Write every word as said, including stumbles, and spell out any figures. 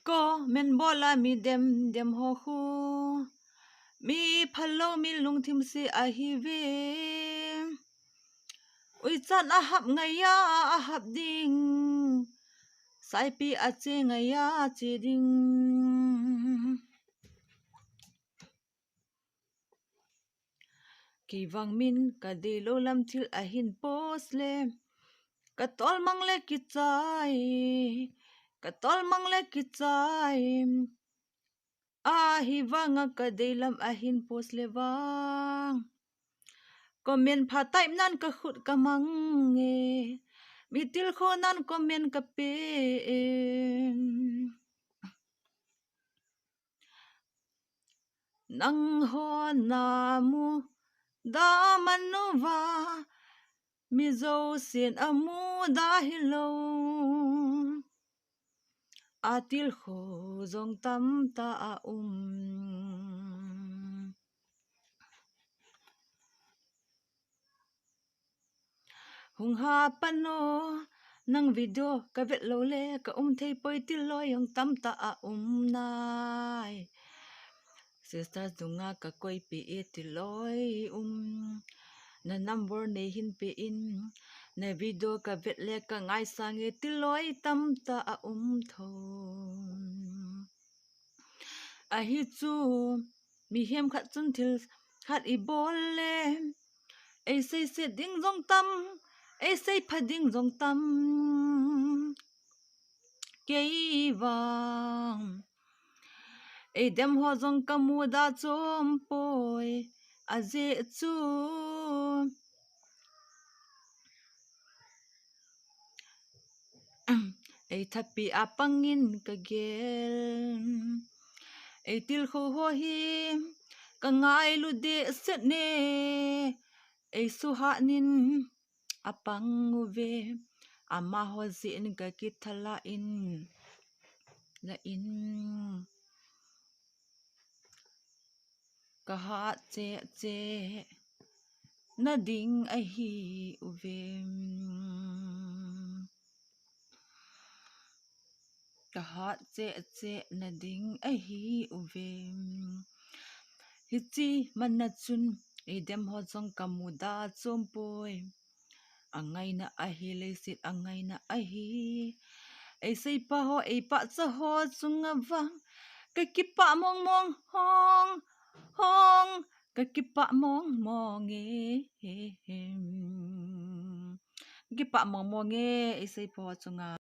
Comment bol a mi dem dem ho khu mi phalou, mi lungthim se ahi ve. Uichan a hap ngai a, a hap ding. Saipi a che ngai a, che ding. Kei vang min ka deilou lam thil ahin post le, ka tolmang le kichai, ka tolmang le kichai. Ahivanga ka deilam ahin post le vang, comment pha type nan ka khut ka mang e. Mi tilkhou nan comment ka pe em. Nangho namuda man uva, mi jousen amuda hilou. A tilkhou jong tamtah a um. Hung ha pan o, nang video ka vet lou le ka um thei poi ti loi jong tamtah a um nai. Sister dunga ka koi pe e ti loi um. Na number nei hin pe in, na video ka vet le ka ngaisang e ti loi tamtah a um tho. Ahi chu, mihem khat chun thil khat i bol le, ei seiset ding jong tam, ei seipha ding jong tam. Kei vang ei dem ho jong ka muda chom poi, ajeh chu ei thapi a pangin ka gel. Ei tilkhou ho hi ka ngailu dehset e, ei suhat nin apang uve. Amaho jeh in ka kitha la in, la in. Ka hat cheh cheh na ding ahi uve. Ka hat cheh cheh na ding ahi uve. Hiche man a chun ei dem ho jong ka muda chom poi. A ngaina ahi, leiset a ngaina ahi. Ei seipa ho, ei pahcha ho chunga vang ka kipah mong mong hong, hong, ka kipah mong mong e. Kipah mong mong e, ei seipa ho chunga.